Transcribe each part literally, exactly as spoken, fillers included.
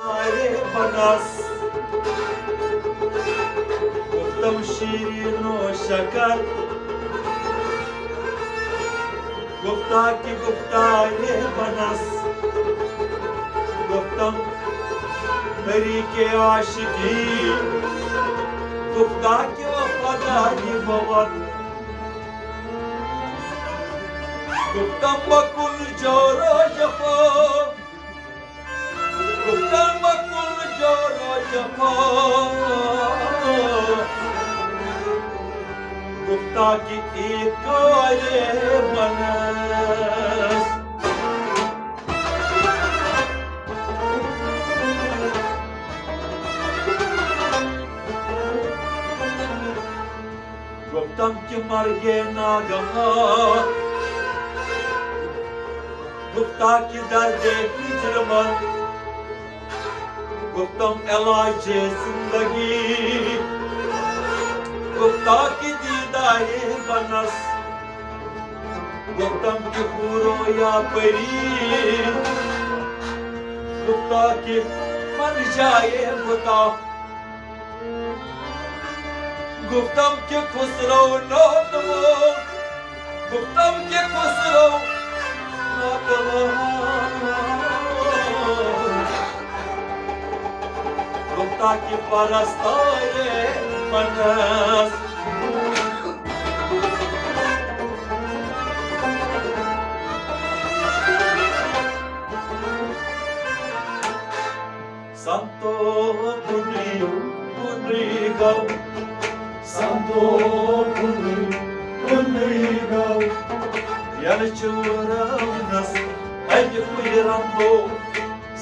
ارے buns, گفتم شیرین و شکر، گفتا کہ گفتا ارے بنس، گفتم طریق عاشقی، گفتا کہ وفاداری بود، گفتم مکن جور و جفا. گفتم مکن جور و جفا، گفتا که ای کار من است. گفتم که مرگ ناگهان، گفتا که درد هجر من، گفتم علاج زندگی، گفتا که دیدار بنس، گفتم که حور و یا پری، گفتا که من جای بتا. گفتم که خسرو ناتوان، گفتم که خسرو ناتوان، گفتا که پرستار من است. Santo Kunui, Kunui Gau. Santo Kunui, Kunui Gau. Yalchuranas, Ayukuirango.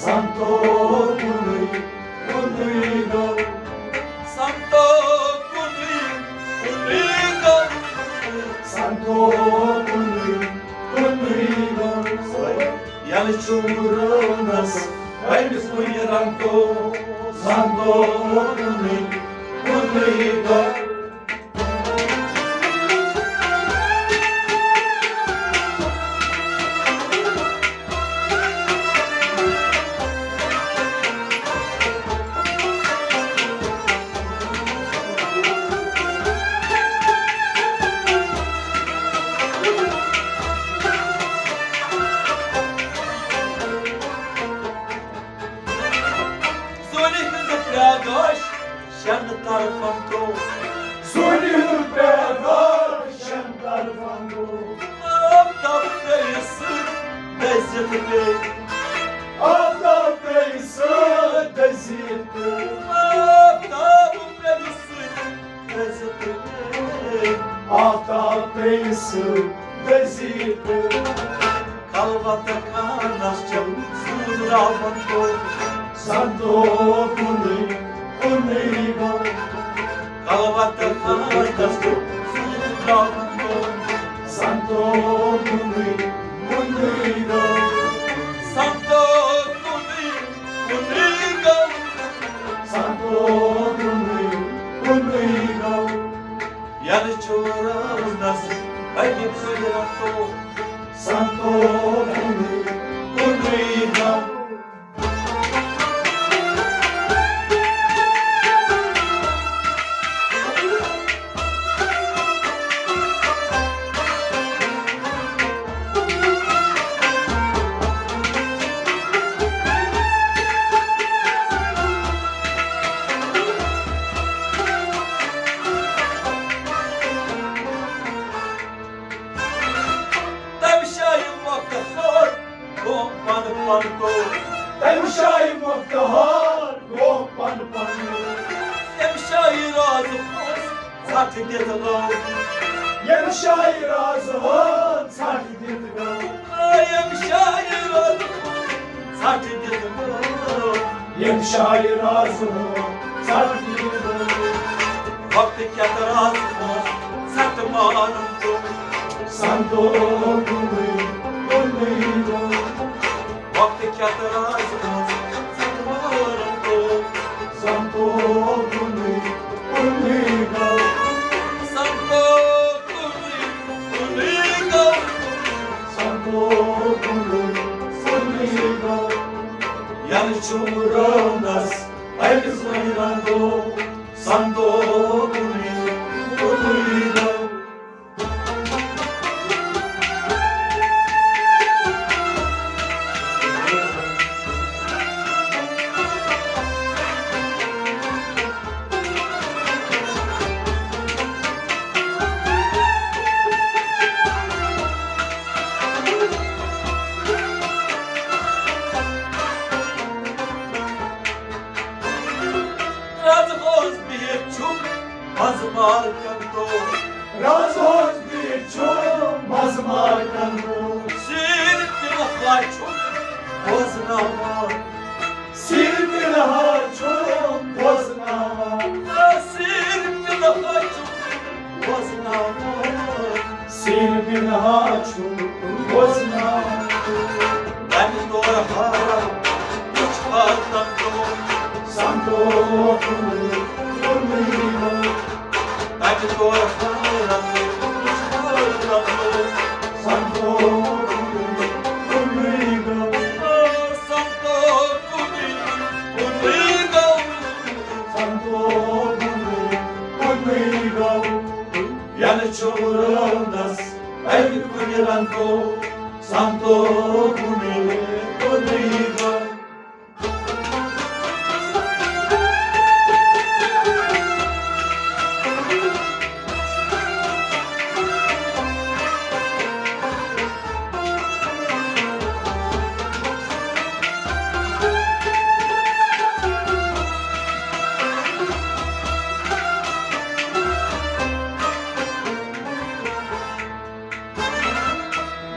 Santo Kunui, Kunui Gau. Santo Kunui, Kunui Gau. Santo Kunui, Kunui Gau. Yalchuranas, Santo Kunui, Kunui Gau. زونہِ ہٕنٛز پرٛاگاش شٮ۪ن طرفن ترٛوو۔ زونہِ ہٕنٛز پرٛاگاش شٮ۪ن طرفن ترٛوو۔ آفتاب پیٚیہِ سۭتۍ دٔزِتھ پیٚیہِ۔ آفتاب پیٚیہِ سۭتۍ دٔزِتھ پیٚیہِ۔ آفتاب پیٚیہِ سۭتۍ دٔزِتھ پیٚیہِ۔ آفتاب پیٚیہِ سۭتۍ دٔزِتھ پیٚیہِ۔ خلوت خانس چم سوٗد راوتھ گوٚو۔ سنتو کُنُے، کُنُے گوٚو۔ خلوت خانس چم سوٗد راوتھ گوٚو۔ سنتو کُنُے، کُنُے گوٚو۔ سنتو کُنُے، کُنُے گوٚو۔ سنتو کُنُے، کُنُے گوٚو۔ یلہٕ چھُ راونس بنہِ قدرتو۔ سنتو کُنُے، کُنُے گوٚو۔ تمہِ شایہِ مۄکتہٕ ہار گوٚو پن پن تو۔ تمہِ شایہِ مۄکتہٕ ہار گوٚو پن پن تو۔ ییٚمہِ شایہِ راز اوس ژھٹھ دِتھ گوٚو۔ ییٚمہِ شایہِ راز اوس ژھٹھ دِتھ گوٚو۔ آ، ییٚمہِ شایہِ راز اوس ژھٹھ دِتھ گوٚو۔ ییٚمہِ شایہِ راز اوس ژھٹھ دِتھ گوٚو۔ وقتہٕ کٮ۪تھ راز اوس ژھٹھ مارُن گوٚو۔ سنتو کُنُے، کُنُے گوٚو۔ وقتہٕ کٮ۪تھ راز اوس ژھٹھ مارُن گوٚو۔ سنتو کُنُے، کُنُے گوٚو۔ سنتو کُنُے، کُنُے گوٚو۔ سنتو کُنُے، کُنُے گوٚو۔ یَنہٕ چھُم رٲونَس أمِس وۄنۍ رنٛگو، سنتوکُنٕے کُنُے گوٚو۔ رازٕ اوس بِہِتھ چھُم منٛزٕ مارکن تو۔ رازٕ اوس بِہِتھ چھُم منٛزٕ مارکن تو۔ سیٖر تِلہٕ ہا چھُم بوزناوان۔ سیٖر تِلہٕ ہا چھُم بوزناوان۔ آ، سیٖر تِلہٕ ہا چھُم بوزناوان۔ سیٖر تِلہٕ ہا چھُم بوزناوان۔ تَمہِ دورٕ ہا وُچھ ہا تَمہِ دورٕ سنتوکُنٕے کُنُے گوٚو۔ تَمہِ دورٕ ہا وُچھ ہا تَمہِ دورٕ سنتوکُنٕے کُنُے گوٚو۔ سنتوکُنٕے کُنُے گوٚو۔ سنتوکُنٕے کُنُے گوٚو۔ یَنہٕ چھُم رٲونَس أمۍ کُنہِ رنٛگو، سنتوکُنٕے کُنُے گوٚو۔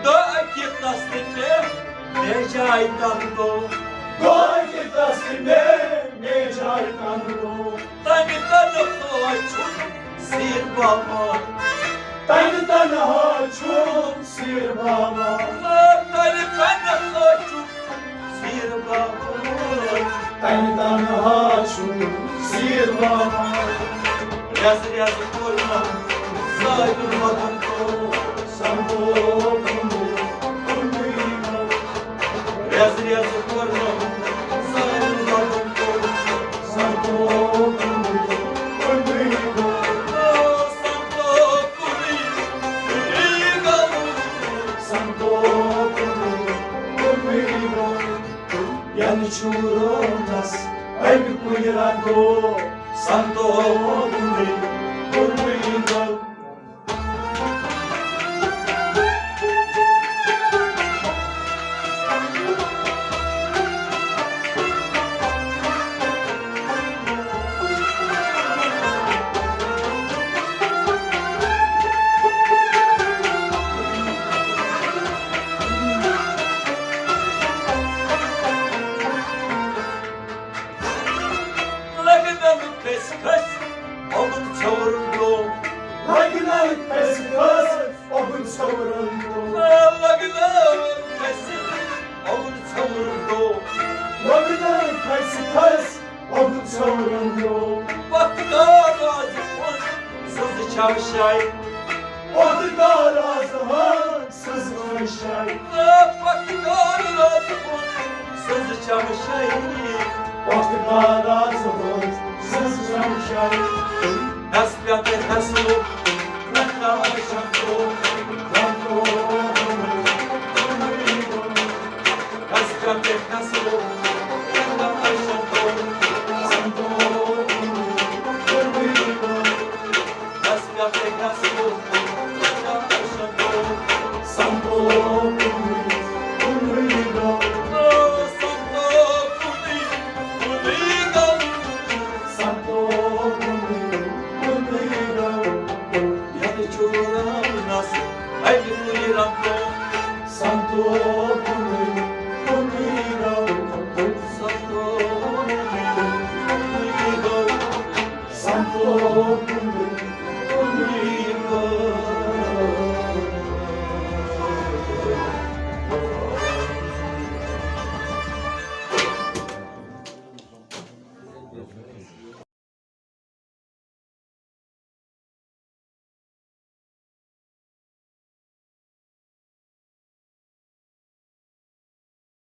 دۄہ اَکہِ دستہِ مےٚ، مےٚ جایہِ تَمہِ دۄہ۔ دۄہ اَکہِ دستہِ مےٚ، مےٚ جایہِ تَمہِ دۄہ۔ تَمہِ تَنہٕ ہا چھُم سیٖر بابا۔ تَمہِ تَنہٕ ہا چھُم سیٖر بابا۔ آ، تَمہِ تَنہٕ ہا چھُم سیٖر بابا۔ تَمہِ تَنہٕ ہا چھُم سیٖر بابا۔ رٮ۪زٕ رٮ۪زٕ کوٚرنم سارِوٕے وطن کو سنتوکُنٕے کُنُے گوٚو۔ رٮ۪زٕ رٮ۪زٕ کوٚرنم سارِوٕے وطن کو سنتوکُنٕے کُنُے گوٚو۔ سنتوکُنٕے کُنُے گوٚو۔ سنتوکُنٕے کُنُے گوٚو۔ یَنہٕ چھُم رٲونَس أمۍ کُنہِ رنٛگو، سنتوکُنٕے کُنُے گوٚو۔ لگنن کھسۍ کھسۍ اوٚبُن ژھیوُرُن ڈوم۔ لگنن کھسۍ کھسۍ اوٚبُن ژھیوُرُن ڈوم۔ لگنن کھسۍ اوٚبُن ژھیوُرُن ڈوم۔ لگنن کھسۍ کھسۍ اوٚبُن ژھیوُرُن ڈوم۔ پتہٕ کر از پوٚز سٕنٛز چھَو شاے۔ پتہٕ کر از ہن سٕنٛز چھَو شاے۔ پتہٕ کر از پوٚز سٕنٛز چھَو شاے۔ پتہٕ کر از پوٚز سٕنٛز چھَو شاے۔ نس پٮ۪ٹھ نسلو، نس پٮ۪ٹھ نسلو۔ سنتوکُنٕے کُنُے گوٚو۔ سنتوکُنٕے کُنُے گوٚو۔ سنتوکُنٕے کُنُے گوٚو۔